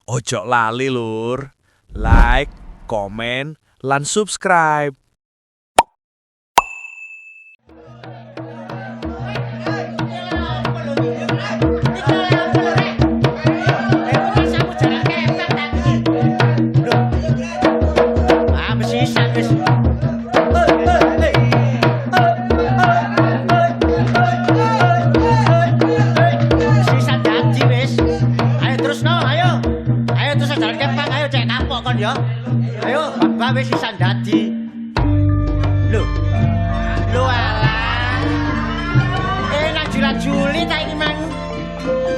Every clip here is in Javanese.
Ojo lali lur, like, komen, lan subscribe. Ya. Ayo, bapak wis sisan dadi. Lho. Lho alah. Nang jula-juli ta iki mang.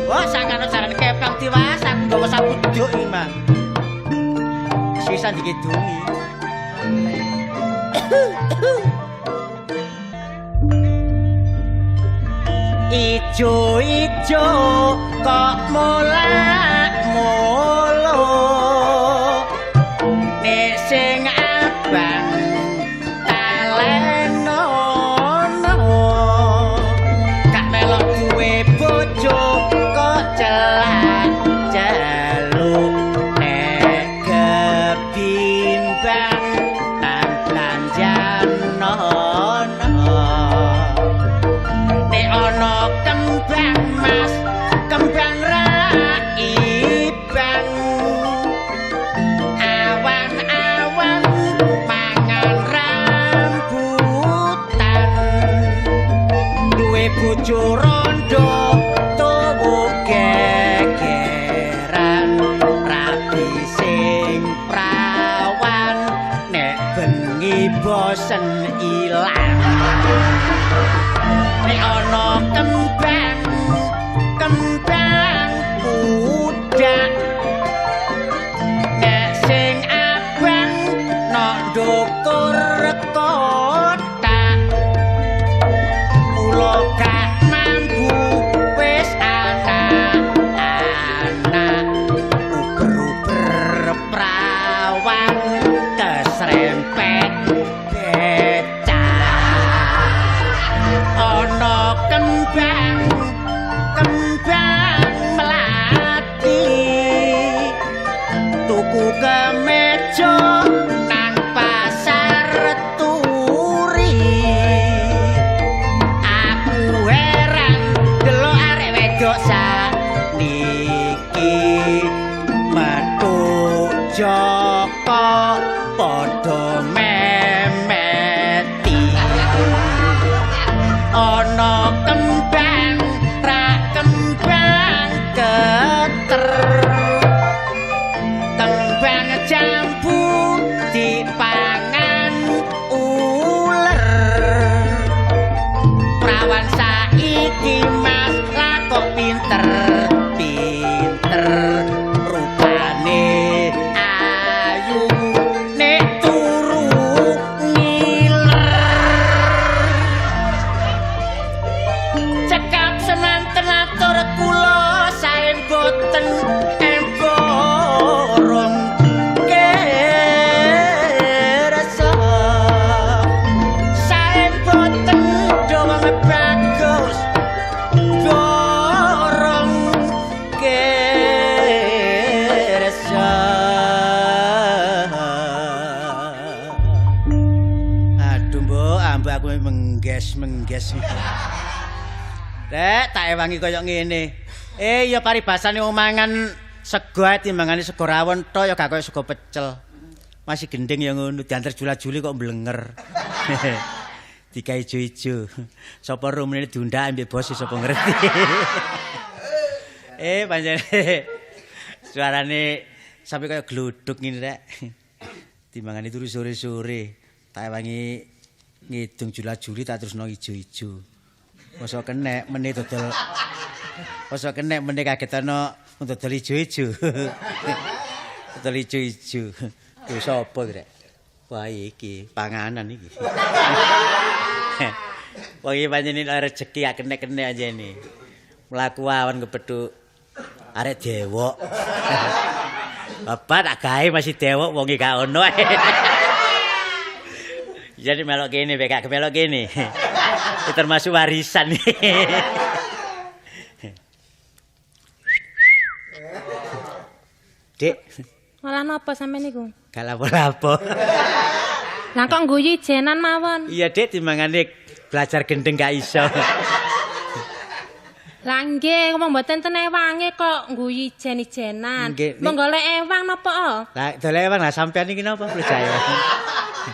Wah, sangkano jaran kepang tiwas aku nggawa sapu duk iki mang. Sisan dikidungi. Ijo-ijo kok molak-molo. Nek sing abang talenono, gak melok duwe bojo kok celak celuk. Nek kebimbang nang belanjanono, nek ana kembang mas kembang raibang, awan-awan mangan rambutan, duwe bojo rondo tuwu gegeran, rabi sing prawan nek bengi bosen ilang. Nek ana kembang kembang pudak, nek sing abang nok ndukur kotak, mula gak mambu wis anak-anak, uber-uber prawan kesrempet becak. Ana kembang kembang melati, tuku kemeja nang pasar turi. Aku heran delok arek wedok saniki, metu Joko padha memeti. Ana kembang ra kembang keter, kembang jambu dipangan uler. Prawan saiki mas lah kok pinter pinter, rupane ayu nek turu ngiler. Cekap semanten atur kula sae boten emborong kersa, sae boten doang bagus borong kersa. Aduh mbok, ambek aku mengges-mengges. Rek, tak ewangi kaya ngene. Ya paribasane wong mangan sego ae timbangane sego rawon tok ya gak kaya sego pecel. Masih gending ya ngono, diantar jula-juli kok mblenger. Digawe ijo-ijo. Sapa rumene diundak ambek bos sapa ngerti. Pancen suarane sampe kaya gluduk ngene rek. Timbangane turu sore-sore, tak ewangi ngidung jula-juli tak terusno ijo-ijo. Mosok kenek meneh dodol. Mosok kenek meneh kaget ana dodol ijo-ijo. Dodol ijo-ijo. Kuwi sapa iki rek? Wah iki panganan iki. Wong iki pancen rezeki gak kenek-kenek anjene. Mlaku awan kepethuk arek dewok. Bapak tak gawe masih dewok wong iki gak ono. Jadi melok kene, gak melok kene. Itu termasuk warisan. Dik. Malah napa sampean niku? Gak lapo-lapo. Lah kok ngguyu ijenan mawon? Iya, Dik, timbangane belajar gendeng gak iso. Lah nggih, ngomong mboten ten ewange kok ngguyu ijen-ijenan. Mong golek ewang napa? Lah dolek ewang lah sampean iki napa percaya?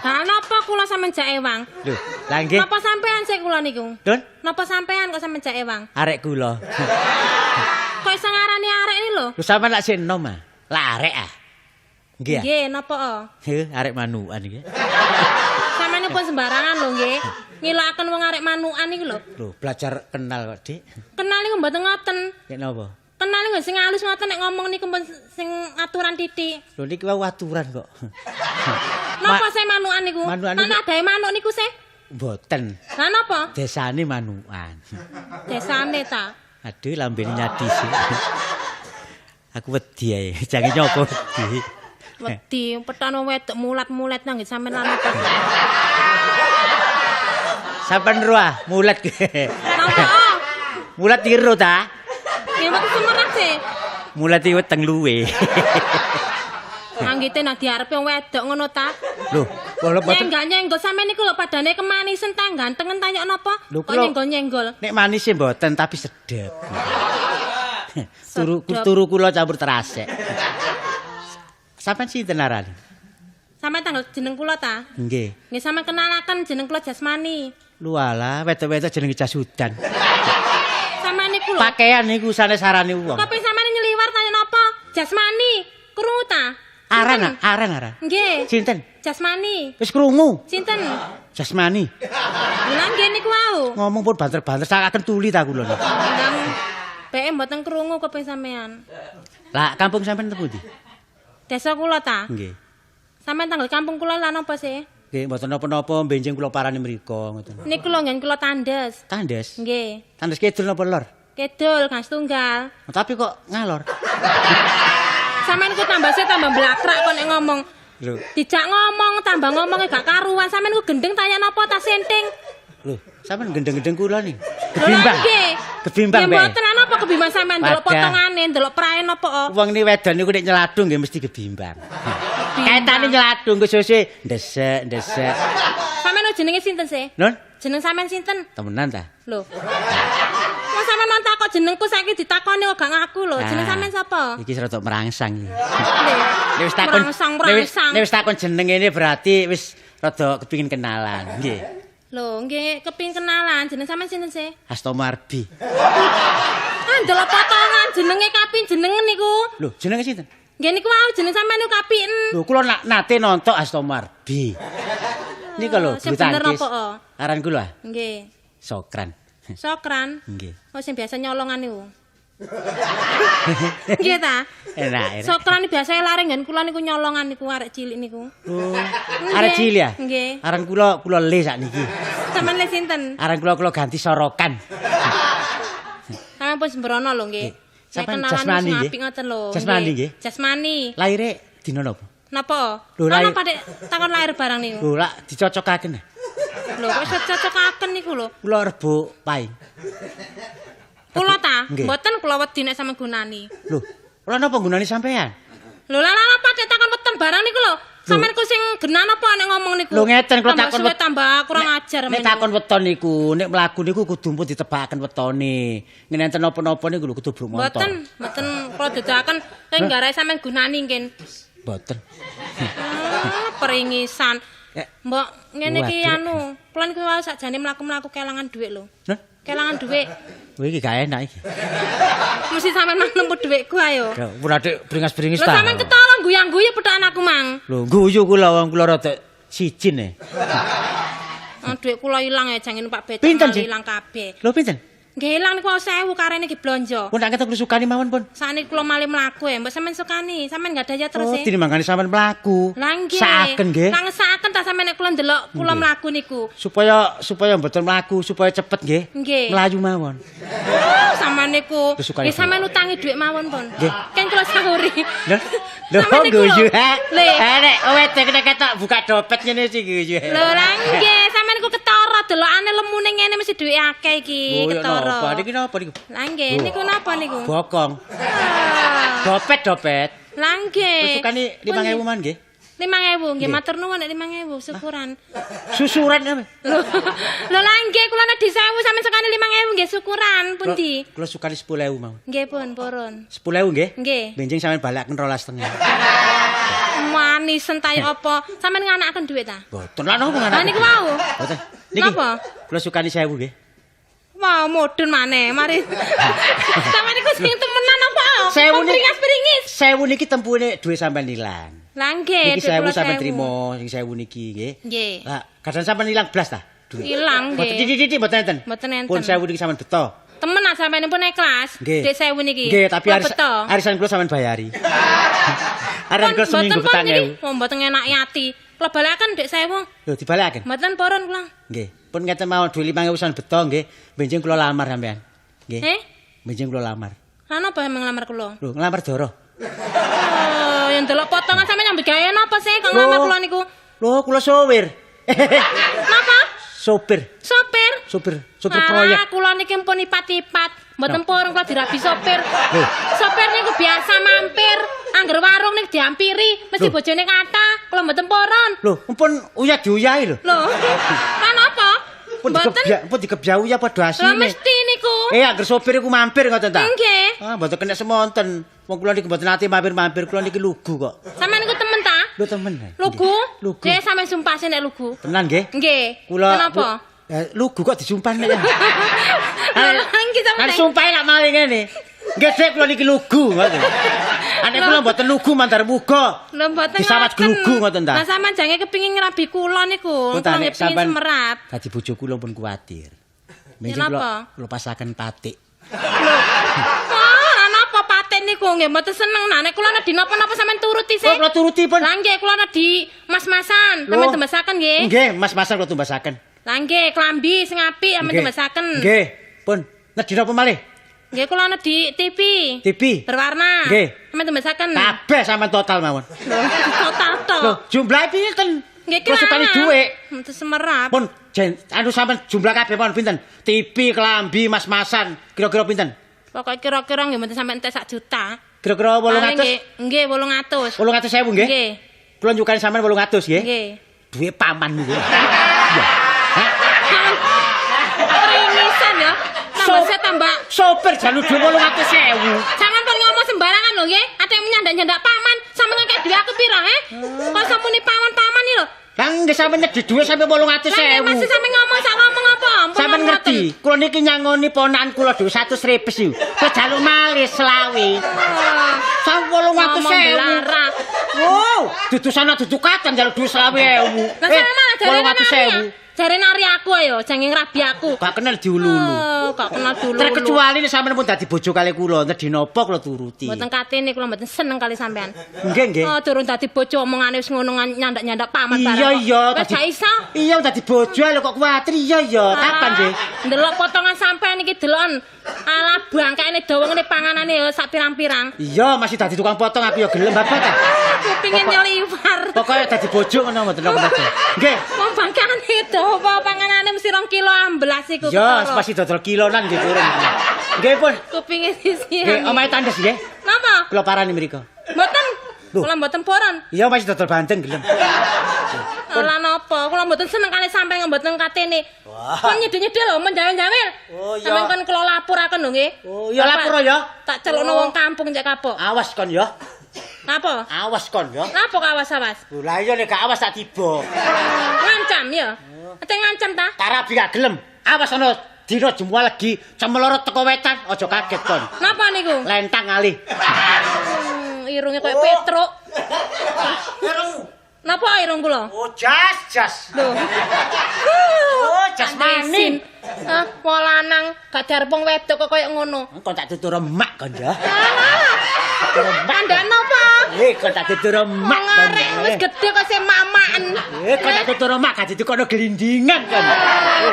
Lah napa kula sampean jak ewang? Lho, lah nggih. Napa sampean sik kula niku? Dun? Napa sampean kok sampean jak ewang? Arek kula. Kok iso ngarani arek iki lho? Lho sampean lak sik enom ah. Lah arek ah. Nggih. Nggih, napa? Heh, arek manukan iki. Sampeyan pun sembarangan lho nggih. Ngilokaken wong arek manukan iki lho. Lho, belajar kenal kok, Dik. Kenal niku mboten ngoten. Nek napa? Kenal niku sing halus ngoten nek ngomong niku pun sing aturan titik. Lho niki wau aturan kok. Napa sih manukan niku? Ana adahe manuk niku sih? Mboten. Lah napa? Desane manukan. Desane ta? Aduh, lambene nyadi sih. Aku wedi ae, jange nyoba wedi. Wedi, petane wedok mulat-mulet nang nggih sampean lan apa? Sampean ruah mulat. Napa? Mulat iki ro ta? Nggih mboten semerap sih. Mulat iki weteng luwe. Anggite nang diarepe wong wedok ngono ta? Lho, kula mboten nyenggol-nyenggol sampean niku lho padane kemanisen ta gantengen ta yok napa? Kok nyenggol-nyenggol? Nek manis e mboten tapi sedep. Turu kula campur terasek. Sampean sinten arane? Sampean tanggal jeneng kula ta? Nggih. Nggih sampean kenalaken jeneng kula Jasmani. Lho alah, wedok-wedok jenenge Jasudan. Sampean niku lho. Pakaian niku sanes sarane wong. Kok sampean nyeliwar tanya napa? Jasmani. Krungu ta? Aran, aran aran. Nggih. Sinten? Jasmani. Wis krungu. Sinten? Jasmani. Lha nggih niku wau. Ngomong pun banter-banter sakaken tuli ta kula. Ndang beke mboten krungu keping sampean. Lah kampung sampean teng pundi? Desa kula ta? Nggih. Sampeyan tanggal kampung kula lan napa sih? Nggih, mboten napa-napa benjing kula parani mriku ngoten. Niku lho nggen kula tandes. Tandes? Nggih. Tandes kidul napa lor? Kidul, Kang Tunggal. Tapi kok ngalor? Sampeyan ku tambah sih tambah blakrak kok nek ngomong. Lho. Dijak ngomong tambah ngomongnya gak karuan. Sampeyan ku gendeng tanya napa ta senting? Lho, sampeyan gendeng-gendeng kula nih. Kebimbang. Kebimbang bae. Mboten ana apa kebimbang sampeyan ndelok potongane, ndelok prae napa? Wong ni wedon niku nek nyeladung nggih mesti kebimbang. Kaitane nyeladung ku suwe-suwe ndesek, ndesek. Sampeyan jenenge sinten sih? Nun? Jeneng sampeyan sinten? Temenan ta? Lho. Wong sampeyan nang takok jenengku saiki ditakoni kok gak ngaku lho. Jeneng sampeyan sapa? Iki rada merangsang iki. Nek wis takon merangsang. Nek wis takon jeneng ini berarti wis rada kepingin kenalan, nggih. Lho, nggih kepingin kenalan. Jeneng sampeyan sinten sih? Hastomo Arbi. Ah, ndelok potongan jenenge kapin jenengen niku. Lho, jenenge sinten? Nggih niku wau jeneng sampeyan niku kapin. Lho, kula nate nonton Hastomo Arbi. Niku lho, bulu tangkis. Aran kula? Nggih. Sokran. Sokran? Nggih. Oh, sing biasa nyolongan niku. Nggih ta? Enak. Sokran biasa lare nggen kula niku nyolongan niku arek cilik niku. Oh. Arek cilik ya? Nggih. Aran kula kula le sakniki. Sampeyan le sinten? Aran kula kula ganti Sorokan. Sampeyan pun sembrono lho nggih. Sampeyan Jasmani nggih. Apik ngoten lho. Jasmani nggih. Jasmani. Lahire dina napa? Napa? Lha napa Dik takon lahir barang niku? Lho lak dicocokaken. Lho kok iso cocokaken niku lho? Kula Rebo Paing. Kula ta? Mboten kula wedi nek sampeyan gunani. Lho, kula napa gunani sampean? Lho lha napa Dik takon weton barang niku lho? Sampeyan ku sing genan apa nek ngomong niku? Lho ngeten kula takon suwe tambah kurang ajar men. Nek takon weton niku, nek mlaku niku kudu pun ditebakaken wetone. Ngene enten napa-napa niku lho kudu bruk montor. Mboten, mboten kula dadakan keng garae sampeyan gunani ngen. Mboten. Peringisan. Mbok ngene iki anu, kula niku wae sakjane mlaku-mlaku kelangan dhuwit lho. Hah? Kelangan dhuwit. Kowe iki gak enak iki. Mesti sampean mang nemu dhuwitku ayo. Lho, ora dik bringas-bringis ta. Lho sampean ketara guyang-guyu pethokan aku mang. Lho, guyu kula wong kula rada sijin e. Dhuwit kula ilang ya jange numpak becak ilang kabeh. Lho pinten? Nggih ilang niku 1000 karene iki blonjo. Pun tak ketok sukani mawon pun. Sakniki kula malih mlaku ya, mbok sampean sukani. Sampean enggak daya terus e. Oh, tinimbangane sampean mlaku. Lah nggih. Saken nggih. Lah ngesakaken ta sampean nek kula ndelok kula mlaku niku. Supaya mboten mlaku, supaya cepet nggih. Mlayu mawon. Sampean niku. Nggih sampean utangi dhuwit mawon pun. Kan kula sahuri. Lho, lho guyu. Eh nek wedok nek ketok buka dompet ngene sih guyu. Lho lah nggih, sampean niku ketara delokane lemune ngene mesti dhuwit akeh iki, ketara. Napa niki napa niku? Lah nggih, niku napa niku? Bokong. Dopet, dopet. Lah nggih. Sukani 5.000 mawon nggih. 5.000 nggih matur nuwun nek 5.000 syukuran. Susuran apa? Lho lah nggih kula nek di 1.000 sampean sukani 5.000 nggih syukuran pundi? Kula sukani 10.000 mawon. Nggih pun purun. 10.000 nggih? Nggih. Benjing sampean balakaken 12,5. Manis entai apa? Sampean nganakaken dhuwit ta? Mboten lah napa nganakaken. Lah niku wau. Mboten. Niki. Napa? Kula sukani 1.000 nggih. Wah, mudun maneh. Mari. Sampeyan niku sing temenan apa? 1.000 niki pringis-pringis. 1.000 niki tempune dhuwit sampean ilang. Lah nggih, niki 1.000 sampean trimo, sing 1.000 niki nggih. Nggih. Lah, kadang sampean ilang blas ta? Ilang nggih. Mboten titik-titik mboten enten. Mboten enten. Pun 1.000 niki sampean beto. Temenan sampeyan pun ikhlas. Dek 1.000 niki. Nggih, tapi arisan kula sampean bayari. Arisan kula seminggu 4.000. Oh, mboten enake ati. Kula balekaken dek 1.000. Lho, dibalekaken? Mboten purun kula. Nggih. Pun ngeten mawon dhuwit 5.000 sampean beto nggih. Benjing kula lamar sampean. Nggih. Benjing kula lamar. Lha napa sampean nglamar kula? Lho, nglamar Doro. Oh, yang delok potongan sampean nyambut gawe napa sih kok nglamar kula niku? Lho, kula sopir. Napa? Sopir. Sopir? Sopir proyek. Ah, kula niki pun ipat-ipat. Mboten purun kula dirabi sopir. Sopir niku biasa mampir, angger warung niku diampiri, mesti bojone kathah. Kula mboten purun. Lho, pun uyah diuyahi lho. Lho. Lah napa? Pun dikebyah uyah padha asine. Lah mesti niku. Angger sopir iku mampir ngoten ta? Nggih. Ah, mboten kena semonten. Wong kula niki mboten nate mampir-mampir, kula niki lugu kok. Sampeyan niku temen ta? Lho temen. Lugu? Lugu. Nggih, sampeyan sumpah sih nek lugu. Tenan nggih? Nggih. Kula kenapa? Lugu kok disumpah nek ya. Nggih sampeyan. Kan sumpah lak maling ngene. Nggih, Dek, kula niki lugu ngoten. Nek kula mboten lugu mandar muga. Lho mboten. Disawat glugu ngoten ta. Lah sampean jange kepingin ngrabi kula niku. Kula nggih pengin semerap. Dadi bojo kula pun kuwatir. Menjing kula pasaken patik. Lho. Wah, napa patik niku nggih mboten seneng. Nah nek kula nedhi napa-napa sampean turuti sih. Oh, kula turuti pun. Lah nggih kula nedhi mas-masan, sampean tumbasaken nggih. Nggih, mas-masan kula tumbasaken. Lah nggih, klambi sing apik sampean tumbasaken. Nggih, pun. Nedhi napa malih? Nggih kula nedhi TV. TV berwarna. Nggih. Sampeyan tumbasaken. Kabeh sampean total mawon. Lho, total to. Lho, jumlahe pinten? Nggih kula sukani dhuwit. Mboten semerap. Pun anu sampean jumlah kabeh mawon pinten? TV, kelambi, mas-masan, kira-kira pinten? Pokoke kira-kira nggih mboten sampe entek 1 juta. Kira-kira 800? Nggih, 800. 800.000 nggih? Nggih. Kula nyukani sampean 800 nggih? Nggih. Dhuwit paman niku. Iya. Pringisan ya. Tambah saya tambah sopir jaluk dhuwit 800.000. Jangan pun ngomong sembarangan lho nggih. Ada yang menyandak-nyandak paman, sampeyan ngekek dhuwit aku pira, he? Kok samuni paman-paman iki lho. Lah nggih sampeyan nedhi dhuwit sampe 800.000. Masih sampe ngomong sak ngomong apa? Sampeyan ngerti, kula niki nyangoni ponakan kula dhuwit 100 repes iki. Kok jaluk malih selawe. Sampe 800.000. Wow, dudu sana dudu katan jaluk dhuwit 20.000. Lah sampeyan malah jare 800.000. Jare nari aku ayo, jange ngrabi aku. Gak kenal diululu. Oh, gak kenal diululu. Terkecuali nek sampeyan pun dadi bojo kali kula, nedhi napa kula turuti. Mboten katene kula mboten seneng kali sampean. Nggih, nggih. Oh, durung dadi bojo omongane wis ngono nyandak-nyandak paman barang. Iya, iya, wis gak iso. Iya, dadi bojo lho kok kuwatir. Iya, iya. Kapan sih? Ndelok potongan sampean iki deloken. Alah bangkaine dawa ngene panganane ya sak pirang-pirang. Iya, masih dadi tukang potong aku ya gelem bapak ta. Kupinge nyeliwar. Pokoke dadi bojo ngono mboten napa-napa. Nggih. Wong bangkane dawa panganane mesti 2 kilo amblas iku. Ya, pasti dodol kilonan nggih turun. Nggih pun. Kupinge sisihan. Nggih, omahe tandes nggih. Napa? Kula parani mriku. Mboten. Kula mboten poron. Iya, masih dodol bandeng gelem. Lah napa? Kula mboten seneng kali sampeyan mboten katene. Kon nyedhe-nyedhe lho, men jawel-jawel. Oh iya. Sampeyan kon kula lapuraken lho nggih. Oh iya lapor ya. Tak celukno wong kampung cek kapok. Awas kon ya. Napa? Awas kon ya. Napa kok awas-awas? Lho lah iya nek gak awas tak tiba. Ngancam ya. Ate ngancam ta? Tarabi gak gelem. Awas ana dina Jumat legi cemeloro teko wetan, aja kaget kon. Napa niku? Lentang alih. Irunge koyo Petruk. Irung. Napa irung kula? Oh, jas, jas. Lho. Oh, jas maning. Ah, wong lanang gak diarep wong wedok kok koyo ngono. Kon tak tutur remak kon ya. Alah. Kandhane apa? Kon tak tutur remak. Wong arek wis gedhe kok sing mamaken. Kon tak tutur remak gak ditukono gelindingan kon.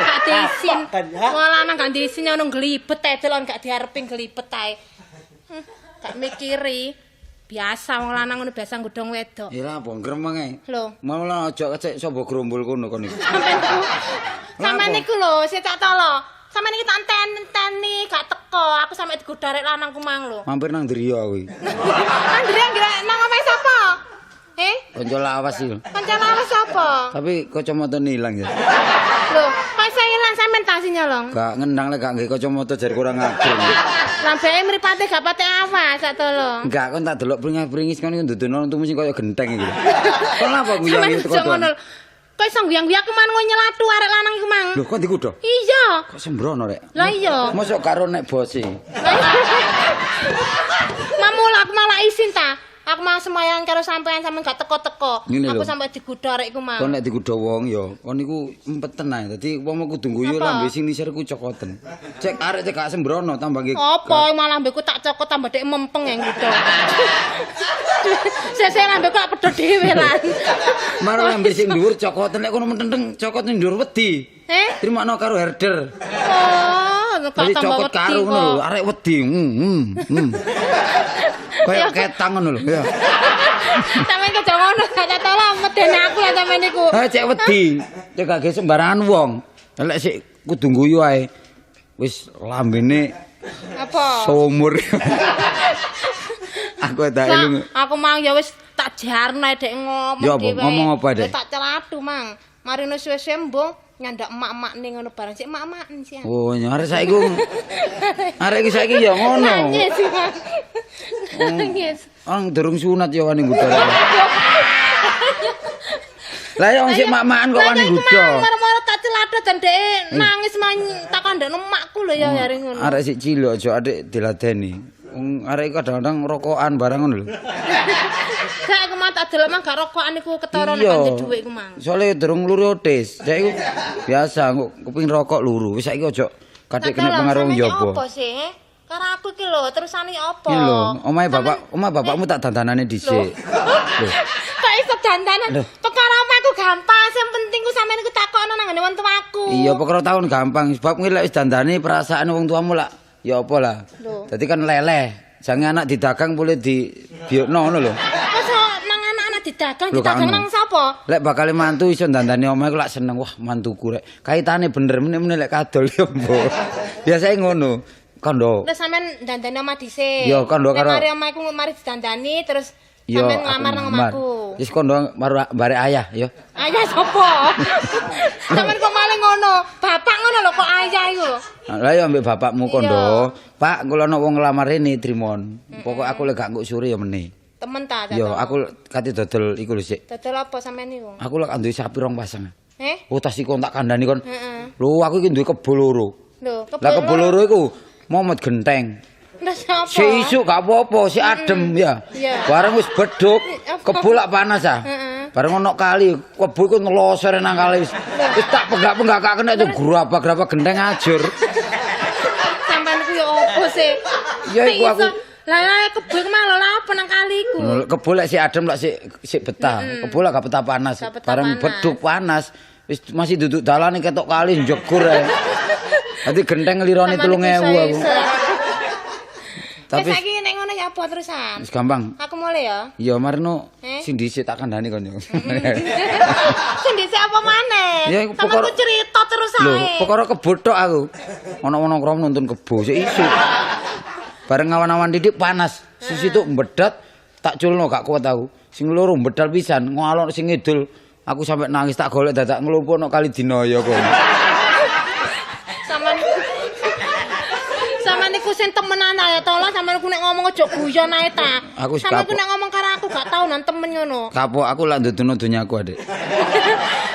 Gak diisin. Wong lanang gak diisin ngono glibet ae delon gak diarepi glibet ae. Gak mikiri. Biasa wong lanang ngono biasa nggodhong wedok. Ya lha apa gremeng ae. Lho. Mau lah aja kecek sapa grombol kono kon iku. Sampeyan niku lho, sik tak tolo. Sampeyan iki tak enteni gak teko. Aku sampe digodha arek lanangku mang lho. Mampir nang Drio aku iki. Nang Drio nang omahe sapa? Eh? Kanca lawas iki. Kanca lawas sapa? Tapi kacamatane ilang ya. Lho, kok iso ilang sampean ta sing nyolong? Gak ngendang lek gak nggae kacamata jare kurang ajar. Lambeke mripate gak patek awas sak tolong. Enggak, kon tak delok pringah-pringis kon iku ndudono untumu sing kaya genteng iki. Kon lha apa guyangi teko. Kok iso guyang-guyu aku mang nyelatu arek lanang iku mang. Lho, kok dikudo? Iya. Kok sembrono rek? Lah iya. Mosok karo nek bose. Mamul aku malah isin ta. Aku mau semayan karo sampean sampean gak teko-teko. Aku sampe digodha arek iku mang. Kon nek digodha wong ya, kon niku empeten ae. Dadi wong kudu guyu lambe sing nisir ku cokoten. Cek arek cek gak sembrono tambah nggih. Apa malah lambeku tak cokot tambah dek mempeng yang nggodha. Sesek lambeku tak pedhot dhewe lan. Marang lambe sing dhuwur cokoten nek kono mententeng cokot ning dhuwur wedi. Eh? Trimakno karo herder. Oh, kok tambah wedi. Karo ngono lho, arek wedi. Kayak ketang ngono lho. Ya. Sampeyan kejo ngono, gak tolong medeni aku lah sampeyan niku. Ha cek wedi, cek gak sembarangan wong. Lek sik kudu guyu ae. Wis lambene apa? Sumur. Aku tak elung. Aku mang ya wis tak jarno dek ngomong dhewe. Ngomong apa dek? Tak celatu mang. Marine suwe-suwe mbung nyandak emak-emak ning ngono barang sik emak-emakan sih. Oh, arek saiki. Arek iki saiki ya ngono. Nangis. Nangis. Ang durung sunat ya wani nggodha. Lah ya wong sik mak-makan kok wani nggodha. Moro-moro tak celatu dan dhek nangis mang tak kandhane emakku lho ya hari ngono. Arek sik cilik aja adik diladeni. Wong arek kadang-kadang rokokan barang ngono lho. Gak aku mah tak delok mah gak rokokan iku ketara nek kanthi dhuwit iku mang. Soale durung luru otis. Saiki biasa kok kepengin rokok luru. Wis saiki aja kathik kena pengaruh njaba. Apa sih? Karo aku iki lho, terusane apa? Iki lho, omahe bapak, omah bapakmu tak dandanane dhisik. Lho. Kok iso dandanan? Perkara omahku gampang, sing penting ku sampeyan iku takokno nang ngene wong tuaku. Iya, perkara tahun gampang. Sebab ngi lek wis dandane perasaan wong tuamu lak ya apa lah. Dadi kan leleh. Jangan anak didagang boleh dibiokno ngono lho. Masa nang anak-anak didagang, didagang nang sapa? Lek bakal mantu iso dandani omah iku lak seneng. Wah, mantuku rek. Kaitane bener meneh-meneh lek kadol ya mbok. Biasane ngono. Kondo. Terus sampean dandani omah dhisik. Ya kondo karo. Mari omah iku mari didandani terus sampean nglamar nang omahku. Wis kondo barek ayah ya. Ayah sapa? Sampean kok malah ngono. Bapak ngono lho kok ayah iku. Lah ya ambek bapakmu kondo. Pak, kula ana wong nglamar rene trimon. Pokoke aku lek gak nguk sore ya meneh. Temen ta? Ya aku kate dodol iku lho sik. Dodol apa sampean niku? Aku lek duwe sapi rong pasang. Eh? Oh tas iku tak kandhani kon. Heeh. Lho aku iki duwe kebo loro. Lho, kebo. Lah kebo loro iku momot genteng. Terus apa? Si isuk gak apa-apa, si adem ya. Bareng wis beduk, kebo lak panas ah. Bareng ono kali, kebo iku nglosor nang kali wis. Wis tak penggak-penggak gak kena itu grabak-grabak genteng ajur. Sampeyan ku ya opo sih? Ya iku aku. Lah lah kebo iku malah lha apa nang kali iku? Kebo lek si adem lak sik betah. Kebo lak gak betah panas. Bareng beduk panas, wis masih duduk dalane ketok kali njegur ae. Dadi genteng nglirone 3000 aku. Tapi saiki nek ngono ya apa terusan? Wis gampang. Aku mulai ya. Iya, marno sing dhisik tak kandhani kon yo. Sing dhisik apa maneh? Ya iku perkara cerita terus ae. Lho, perkara kebo tok aku. Ono-ono krom nonton kebo sik isuk. Bareng awan-awan didik panas. Sisi tuk mbedat tak culno gak kuat aku. Sing loro mbedal pisan, ngalok sing ngidul. Aku sampe nangis tak golek dadak nglumpukno kali Dinoyo kok. Sampeyan niku sing temenan ae tolong sampeyan ku nek ngomong aja guyon ae ta. Sampeyan ku nek ngomong karo aku gak tau nang temen ngono. Kapok aku lak nduduno donyaku, Adik.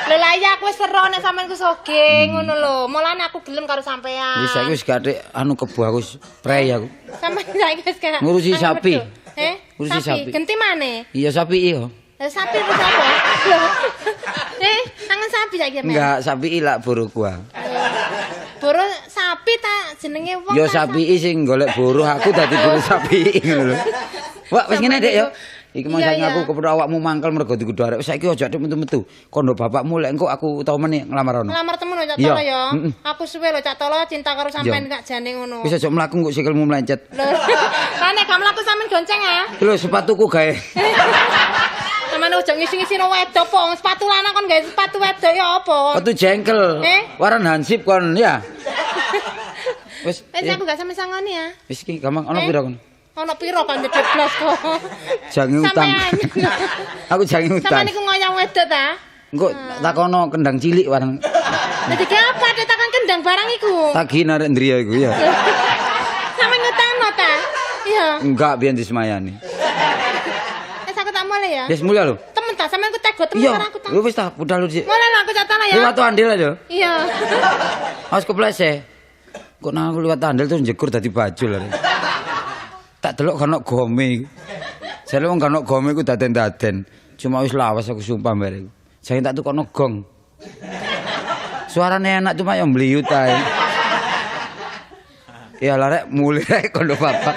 Lho lah iya aku wis sero nek sampeyan ku soge ngono lho. Mulane aku gelem karo sampeyan. Wis saiki wis gak adik anu kebo aku wis prei aku. Sampeyan saiki wis gak ngurusi sapi. Eh? Ngurusi sapi. Genti maneh? Iya sapi iya. Lah sapi terus apa? Eh, tangan sapi saiki. Enggak, sapi lak buruh gua. Buruh sapi ta jenenge wong. Ya sapi sing golek buruh aku dadi buruh sapi ngono lho. Wah, wis ngene Dik ya. Iki mang saking aku kepethuk awakmu mangkel mergo digodho arek. Wis saiki aja adik metu-metu. Kondo bapakmu lek engko aku tau meneh nglamar ono. Nglamar temen lho Cak Tolo ya. Aku suwe lho Cak Tolo cinta karo sampean gak jane ngono. Wis aja mlaku engko sikilmu mlencet. Lho. Lah nek gak mlaku sampean gonceng ah. Lho sepatuku gawe. Sampeyan ojo ngisi-ngisino wedok po, sepatu lanang kon gawe sepatu wedok ya apa? Sepatu jengkel. Eh? Waran hansip kon ya. Wis. Wis aku gak sampe sangoni ya. Wis iki gampang ana pira kono? Ono piro kan ndek blas kok. Jange utang. Sampean. Aku jange utang. Sampean iku ngoyong wedok ta? Engko takono kendang cilik warang. Dadi ki apa takon kendang barang iku? Tagi narek ndriya iku ya. Sampeyan ngutangno ta? Iya. Enggak biyen disemayani. Wis aku tak mulai ya. Wis mulya lho. Temen ta sampean ku tega temen Iya. karo aku ta. Lu wis ta budal lu sik. Mulai lah aku catana ya. Liwat andil aja. Iya. Awas keplese. Kok nang aku liwat andil terus njegur dadi bajul lho. Tak delok kan gome iku. Jare wong kan gome iku daden-daden. Cuma wis lawas aku sumpah mbak iku. Jangan tak tukokno gong. Suarane enak cuma yang mbliyut ae. Ya lah rek mulih rek kono bapak.